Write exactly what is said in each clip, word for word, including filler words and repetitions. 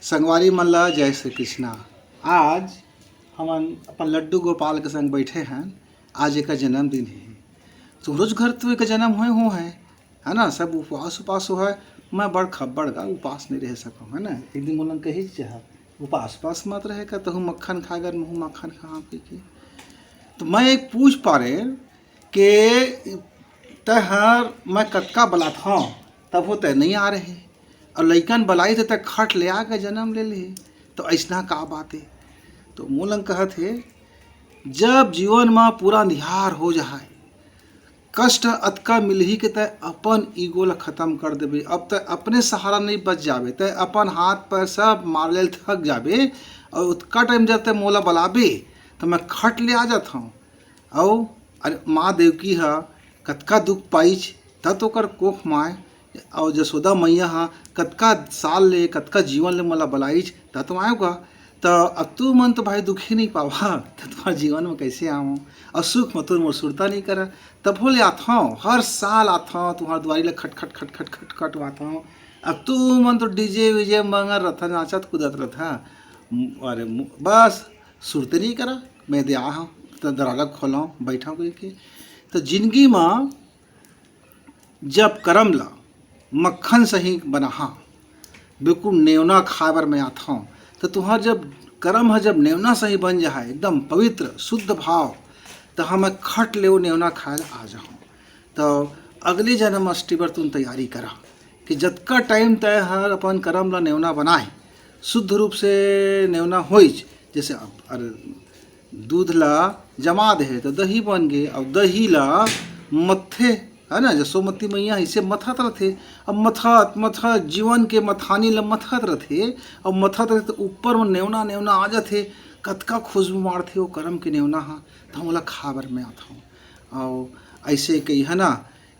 संगवारी मन ला जय श्री कृष्णा। आज हमन अपन लड्डू गोपाल के संग बैठे हन। आज एकर जन्मदिन हे। तुहरोच घर तो एकर जन्म होए हो है, है ना? सब उपवास उपास हो है। मैं बड़ खब्बड़ का उपास नहीं रह सकूँ, है ना? एक दिन मोला कही चाह, उपास उपास मत रहे का, तहु मक्खन खा कर मुँह मक्खन खा पी के। तो मैं एक पूछ पा रहे के तैं हर मैं कतका बलात हव, तब हो तैं नहीं आ रहे। और लइकन बलाई थे, तैं खट ले आके जन्म ले ले, तो ऐसना का बात है? तो मोला कहत हे, जब जीवन में पूरा अंधियार हो जाए, कष्ट अतका मिलही के तैं अपन ईगो ला खत्म कर देबे। अब तैं अपने सहारा नहीं बच जाबे, तैं अपन हाथ पैर सब मार लेल थक जाबे। और उतका टाइम जब तैं मोला बलाबे, तो मैं खट ले आ जात हूँ। अउ अरे माँ देवकी ह कतका दुख पाइच, त तो ओकर कोख माय, अउ जसोदा मैया ह कतका साल ले, कतका जीवन ले मोला बलाइच, त तो आयो गा। त अब तू मन तो भाई दुखी नहीं पावा, त तुम्हार जीवन में कैसे आऊँ? अउ सुख में तो मोर सुरता नहीं करा। तभो ले आथव, हर साल आथव, तुम्हार दुआरी ले खट खट खट खट खट खट आथव। अब तू मन तो डीजे वीजे मंगर रथा, नाचत कूदत रथा। अरे मु-, बस सुरते नहीं करा, मैं दे आ हूँ, तो दरवाजा खोलो, बैठा कोई के। तो जिंदगी में जब करम ला मक्खन सही बनाहा, बिल्कुल नेवना खाए बर मैं आथव, तो तुहार जब करम ह जब नेवना सही बन जाए, एकदम पवित्र शुद्ध भाव, तो हम खट ले वो नेवना खाए ला आ जाऊँ। तो अगले जन्म अष्टी बर तुम तैयारी करा कि जतका टाइम तय हर अपन करम ला नेवना बनाए, शुद्ध रूप से नेवना होइच, जैसे अब, अरे, दूध ला जमा दे हे तो दही बन गे, अब दही ला मत्थे, है ना, जसोमती मैया इसे मथत रथे। अब मथत मथत जीवन के मथानी ला मथत रथे, अब मथत रथे तो ऊपर में नेवना नेवना आ जाथे। कतका खुशबू मारथे वो करम के नेवना हा, तो हम ओला खा बर में आथव। और ऐसे कही है ना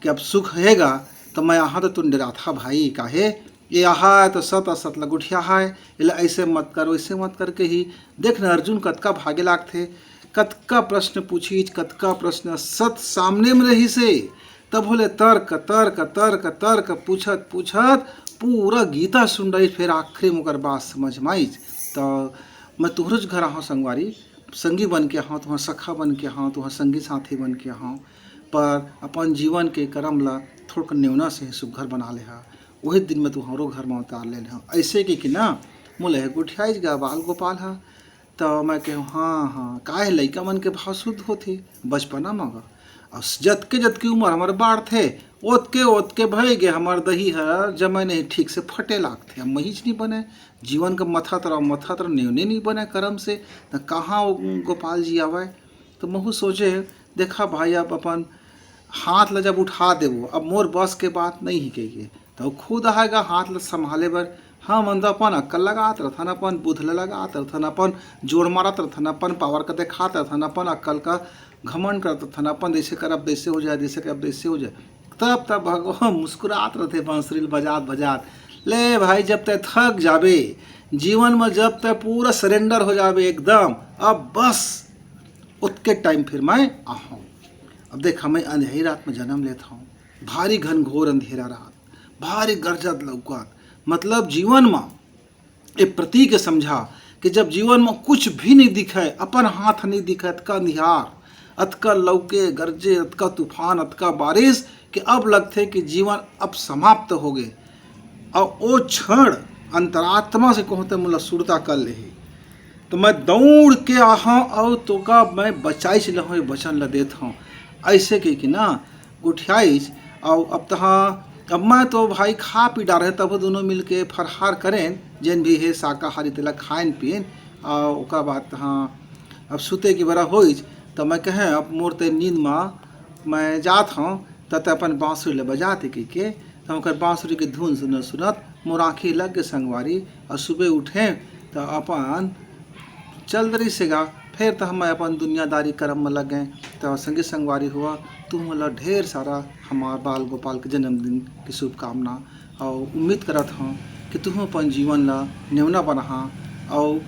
कि अब सुख हेगा, तो मैं आहा तो तुम डराथा भाई, काहे ये आहा तो सत असत ला गुठिया है, एला ऐसे मत कर, वैसे मत करके ही। देख ना अर्जुन कतका भागे लागथे, कतका प्रश्न पूछीच, कतका प्रश्न सत सामने में रही से, तब होले तर्क तर्क तर्क तर्क पूछत पूछत पूरा गीता सुन रही, फिर आखिरी में ओकर बात समझ में आईच। तो मैं तुहरेच घर आहा संगवारी, संगी बन के आहा, तुहार सखा बन के आहा, तुहार संगी साथी बन के आहा, पर अपन जीवन के करम ला थोड़क नेवना से सुघर बना ले हा। वही दिन में तुहरो घर में उतार ले हा। ऐसे के कि ना मोला हे गोठियाइच गा बाल गोपाल हा। तो मैं कहूँ, हाँ हाँ, काहे लइका मन के भाव शुद्ध होथे बचपना में गा। और जतके जतके उम्र हमर बाढ़थे, ओतके ओतके भय गे हमर दही हर जमे नहीं ठीक से फटे लागथे, अब महीच नहीं बने। जीवन का मथत रहो मथत रहो, नेवने नहीं बने करम से, तो कहाँ वो गोपाल जी आवे? तो महू सोचे, देखा भाई, अब अपन हाथ ला जब उठा देबो, अब मोर बस के बात नहीं ही कहिके, तो खुद आएगा हाथ ला संभाले बर। हमन तो अपन अक्कल लगात रथन, अपन बुध ला लगात रथन, अपन जोड़ मारत रथन, अपन पावर का देखात रथन, अपन अक्कल का घमंड करत रथन, अपन जैसे करब तैसे हो जाए, जैसे करब तैसे हो जाए। तब तब भगवान मुस्कुरात रथे बांसुरी ल बजात बजात, ले भाई, जब तय थक जाबे जीवन में, जब तय पूरा सरेंडर हो जाबे एकदम, अब बस ओतके टाइम फिर मैं आहूँ। अब देख, मैं अंधेरी रात में जन्म लेत हूँ, भारी घनघोर अंधेरा रात, भारी गरजत लौकत, मतलब जीवन में ए प्रतीक समझा कि जब जीवन में कुछ भी नहीं दिखे, अपन हाथ नहीं दिखे, अतका अंधियार, अतका लौके गरजे, अतका तूफान, अतका बारिश कि अब लगथे कि जीवन अब समाप्त हो गए। और वो क्षण अंतरात्मा से कहते मुला सुरता कर ले, तो मैं दौड़ के आहा और तोका मैं बचाइच लहूँ, ये वचन ल देत हूँ। ऐसे कह के ना गोठियाइच। और अब तहाँ, अब मैं तो भाई खा पी डारे, तब दोनों मिल के फरहार करें, जेन भी है शाकाहारी तेला खाएन पिएन। और ओकर बाद तहाँ अब सुते के बेरा होइच, तो मैं कहें, अब मोर ते नींद में मैं जात हूँ, त ते अपन बांसुरी ले बजाते कह के। तो ओकर बांसुरी के धुन सुनत सुनत मोर आँखी लग के संगवारी, और सुबह उठे तो अपन चल दरी से गा। फिर तो हम अपन दुनियादारी कर्म में लग गए। तो संगी संगवारी हुआ, तुम ला ढेर सारा हमार बाल गोपाल के जन्मदिन की शुभकामना। और उम्मीद करत हूँ कि तुम अपन जीवन ला नेवना बनाहा। और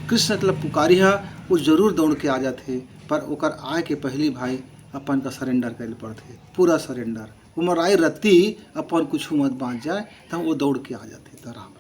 कृष्ण तेला पुकारी हा, वो जरूर दौड़ के आ जाथे, पर ओकर आए के पहली भाई अपन का सरेंडर करे पड़थे, पूरा सरेंडर। उमर आए रत्ती अपन कुछ मत बाँच जाए, तो वो दौड़ के आ जाथे। तो राम।